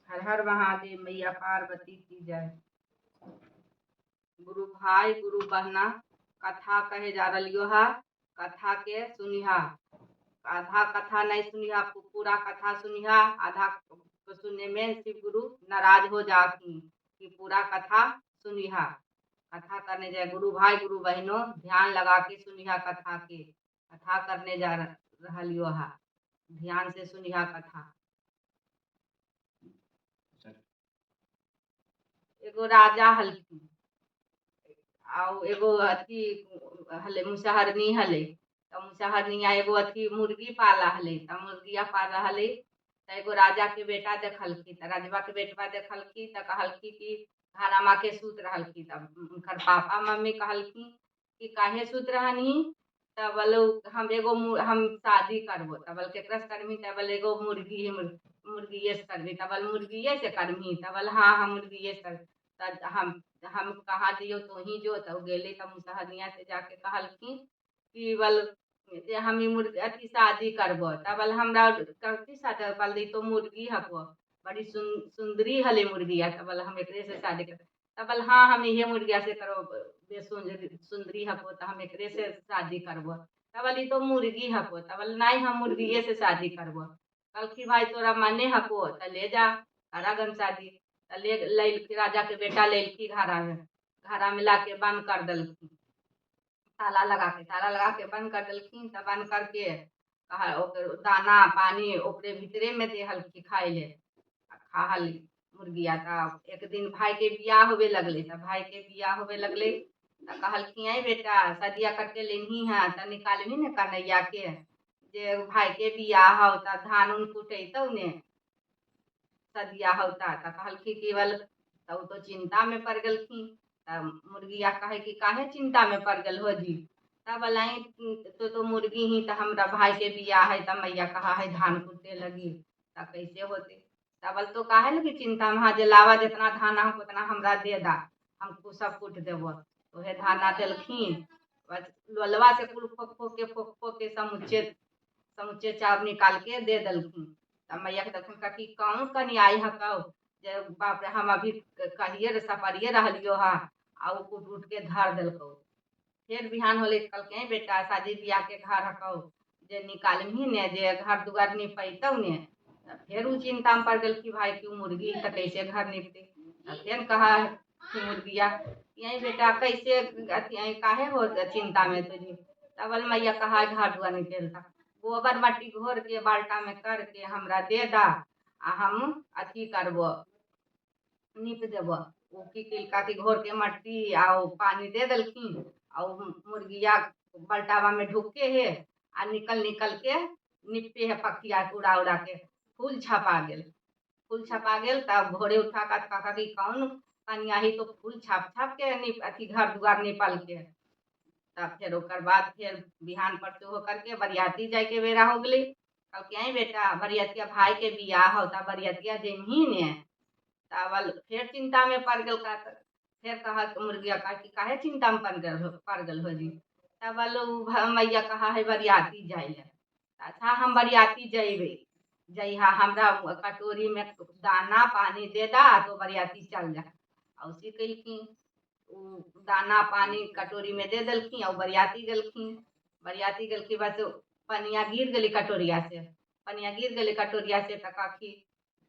हर हर महादेव, मैया पार्वती की जय। गुरु भाई गुरु बहना, कथा कहे जा रही है, कथा के सुनिहा। आधा कथा नहीं सुनिहा, पूरा कथा सुनिहा। आधा सुनने में शिव गुरु नाराज हो जाती कि पूरा कथा सुनिहा। कथा करने जाए गुरु भाई गुरु बहनों, ध्यान लगा के सुनिहा कथा के। कथा करने जा रही है, ध्यान से सुनिहा कथा। एगो राजा हलखिन आउ एगो अथी हले मुसहरनी हले। त मुसहरनिया एगो अथी मुर्गी पाला हले। त मुर्गिया पाला हले त एगो राजा के बेटा देखलखी। त राजवा के बेटवा देखलखी त कहलखी कि घरमा के सुत रहलखी। तब उनकर पापा मम्मी कहलखी कि काहे सुत रहनी? तब बोले हम एगो हम शादी करबो। तब बोले केकरा से करबही? तब बोले एगो मुर्गी है, मुर्गिए से करबी। तब बोले मुर्गिए से करबही? तब बोले हाँ हम मुर्गिए से कर। तब हम कहाँ दियो तो ही जो। तब गेली तब मुसहरनिया से जाके कहलखिन कि बल जे हम मुर्गी अथी शादी करबो। तब बोले हमरा कथी शादी? बोले तो मुर्गी हको, बड़ी सुंदरी हले मुर्गिया। तब बोले हम एकरे से शादी कर। तब बोले हाँ हम इहे मुर्गिया से करो, बे सुंदरी हको तो हम एकरे से शादी करबो। तब बोली तो मुर्गी हको। तब बोले नहीं हम मुर्गिए से शादी करबो। कहलखी भाई तोरा मने हको त ले जा करा शादी। त ले लैलखी, राजा के बेटा लैलखी घरा में, घरा में लाके बंद कर देलखिन, ताला लगा के, ताला लगा के बंद कर देलखिन। त बंद करके कहा ओकर दाना पानी ओकरे भीतरे में दे हलखी खाए ले, खा हल मुर्गिया। त एक दिन भाई के बियाह होवे लगले। त भाई के बियाह होवे लगले त कहलखिन आई बेटा सदिया करके लेनही है त निकालबही ने कन्हैया के, जे भाई के बियाह हौ त धान उन कुटैतौ ने सदिया होता। त कहलखिन कि बल त उ तो चिंता में पड़ गेलखिन। त मुर्गिया कहे कि काहे चिंता में पड़ गेल हो जी? तब बोलाई तो मुर्गी ही त हमरा भाई के बियाह है त मैया कहा है धान कुटे लगी त कैसे होते? तब बोल तो काहे लगी चिंता में? जे लावा जितना धान हम उतना हमरा दे दा, हमको सब कुट देबो। उहे धाना देलखिन, बस लोलवा से कुल फोक फोक के फोक फोक के समुच्चे समुच्चे चाउर निकाल के दे देलखिन। तब मैया के देलखिन कि कौन कनियाई हकौ जे बाप रे हम अभी कहिए सपरिए रहलियो हा, आ उ कुट उट के धर देलकौ। फिर बिहान होले कहलकै बेटा शादी बियाह के घर हकौ जे निकालबही ने, जे घर दुआर निपैतौ ने। फेर उ चिंता में पड़ गेल भाई कि मुर्गी त कैसे घर निपते। फेर कहा कि मुर्गिया यही बेटा कैसे अथी काहे हो चिंता में तुझे? तब मैया कहा घर दुआर निकलता गोबर मट्टी घोर के बाल्टा में करके हमरा दे दा आ हम अथी करबो नीप देबो। उ की केलका कि घोर के मट्टी आ पानी दे देलखिन आ मुर्गिया बाल्टावा में ढुके हे आ निकल निकल के निपे है पखिया उड़ा उड़ा के फूल छपा गेल। फूल छपा गेल तब भोरे उठा का कहा कि कौन कनियाही तो फूल छाप छाप के निप अथी घर दुआर निपल के। तब फिर ओकर बाद फिर बिहान परसों हो करके बरियाती जाए के बेरा हो गई। कहलकै आई बेटा बरियतिया भाई के बियाह हो तब बरियतिया जइबही ने? तब फिर चिंता में पड़ गेल। फिर कहा मुर्गिया कहा कि काहे चिंता में पड़ गेल हो जी? तब मैया कहा है बरियाती जाए ले। अच्छा हम बरियाती जइबे, जइहा हमरा कटोरी में दाना पानी दे दा तो बरियाती चल जा। आ उसी कलखिन उ दाना पानी कटोरी में दे देलखिन और बरियाती गेलखिन। बरियाती गेलखिन बस पनिया गिर गेली कटोरिया से, पनिया गिर गेली कटोरिया से। त कहखी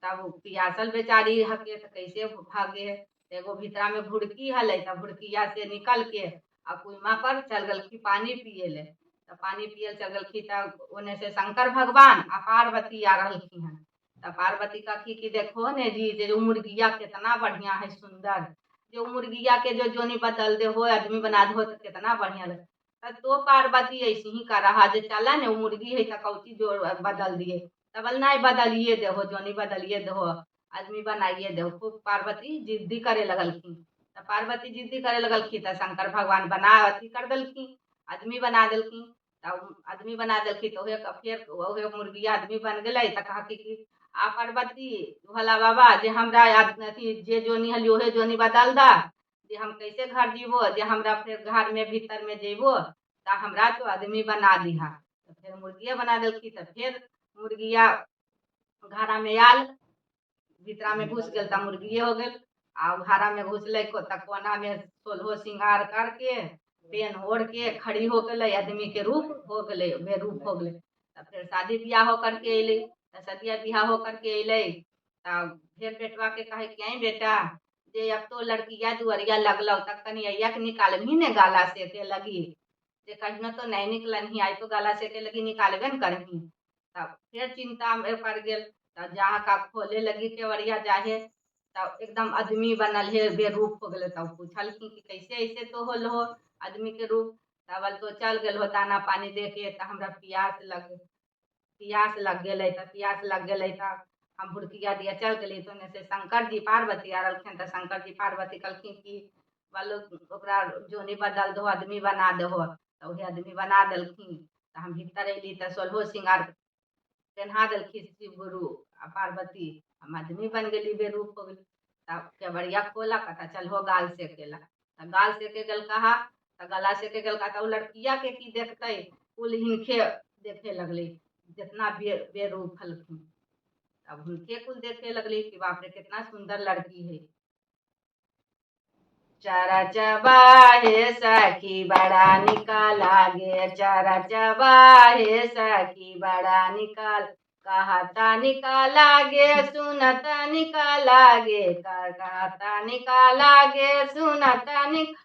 तब पियासल बेचारी हके त कैसे भागे। एगो भीतरा में भुड़की हलै त भुड़किया से निकल के आ कुइमा पर चल गेलखिन पानी पिए ले। त पानी पिए चल गेलखिन त ओने से शंकर भगवान आ पार्वती आ रहलखिन हन। त पार्वती कहखी कि देखो ने जी जे मुर्गिया कितना बढ़िया है सुंदर, जो मुर्गिया के जो जोनी बदल दे हो आदमी बना दे हो तो कितना बढ़िया लगे। तो पार्वती ऐसे ही कर रहा जे चला ने मुर्गी है तो कौची जो बदल दिए। तब नहीं बदलिए देहो जोनी बदलिए देहो आदमी बनाइए देहो। खूब पार्वती जिद्दी करे लगलखिन। त पार्वती जिद्दी करे लगलखिन त शंकर भगवान बना अथी कर देलखिन, आदमी बना देलखिन। तब आदमी बना देलखिन तो फिर उहे मुर्गिया आदमी बन गेलै। त कहखी कि आ पार्वती भोला बाबा जे हमरा अथी जे जोनी हली उहे जोनी बदल दा, जे हम कैसे घर जीबो, जे हमरा फिर घर में भीतर में जेबो त हमरा तो आदमी बना दिहा। त फिर मुर्गिया बना देलखिन। त फिर मुर्गिया घरा में आयल भीतरा में घुस गेल तऽ मुर्गिए हो गेल। आ घारा में घुसलै तऽ कोना में सोलहो श्रृंगार करके पेन ओढ़ के खड़ी हो गेलै, आदमी के रूप हो गेलै, बेरूप हो गेलै। तऽ फेर शादी बियाह हो करके अयलै। तऽ सदिया बियाह हो करके अयलै तऽ फेर बेटवा के कहै कि आई बेटा, जे अब तो लड़किया दुअरिया लगलौ तऽ कनि अइया के निकालबही ने गाला सेके लगी, जे कहिनो तो नहीं निकलनही, आइ तो गाला सेके लगी निकालबे ने करही। तब फेर चिंता में पड़ गेल। तब जहाँ का खोले लगी केवड़िया जाहे तब एकदम आदमी बनल हे, बेरूप हो गेलै। तब पूछलखिन कि कैसे ऐसे तो होल हो आदमी के रूप? तब तो चल गेल हो दाना पानी दे के, तऽ हमरा पियास लग गेलै। तऽ पियास लग गेलै तऽ हम भुरकिया दिया चल गेली। तऽ ओन्ने से शंकर जी पार्वती आ रहलखिन। तऽ शंकर जी पार्वती कहलखिन कि बोलो ओकरा जोनी बदल दहो, आदमी बना दहो। तऽ वएह आदमी बना देलखिन। तऽ हम भीतर अयली तऽ सोलहो श्रृंगार पेन्हा देलखिन शिव गुरु आ पार्वती। हम आदमी बन गेली, बेरूप हो गेली। तब केवड़िया खोलक तऽ चलहो गाल सेकेला। तऽ गाल सेके गेल कहा तऽ गला सेके गेल कहा तऽ ओ लड़किया के की देखतै, कुल हिनके देखे लगलै जितना बेरूप हलखिन। तब हुनके कुल देखे लगलै कि बाप रे, कितना सुंदर लड़की है। चरचबा हे सखी बड़ा निक लागे, चरचबा हे सखी बड़ा निकाल, कहता निक लागे, सुनता निक लागे, कहता निक लागे, सुनता निक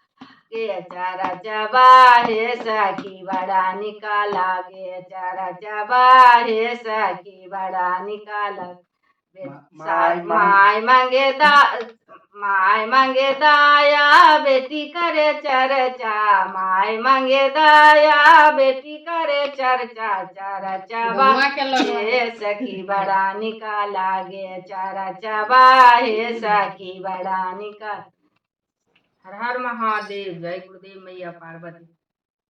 के, चरचबा हे सखी बड़ा निक लागे, चरचबा हे सखी बड़ा निक लागे। माय माय मांगे दा, माय मांगे दाया, बेटी करे चर्चा, माय मांगे दाया, बेटी करे चर्चा, चरचबा गौआ के लगवा। हे सखी बड़ा निक लागे, चरचबा हे सखी बड़ा निक। हर हर महादेव, जय गुरुदेव मैया पार्वती।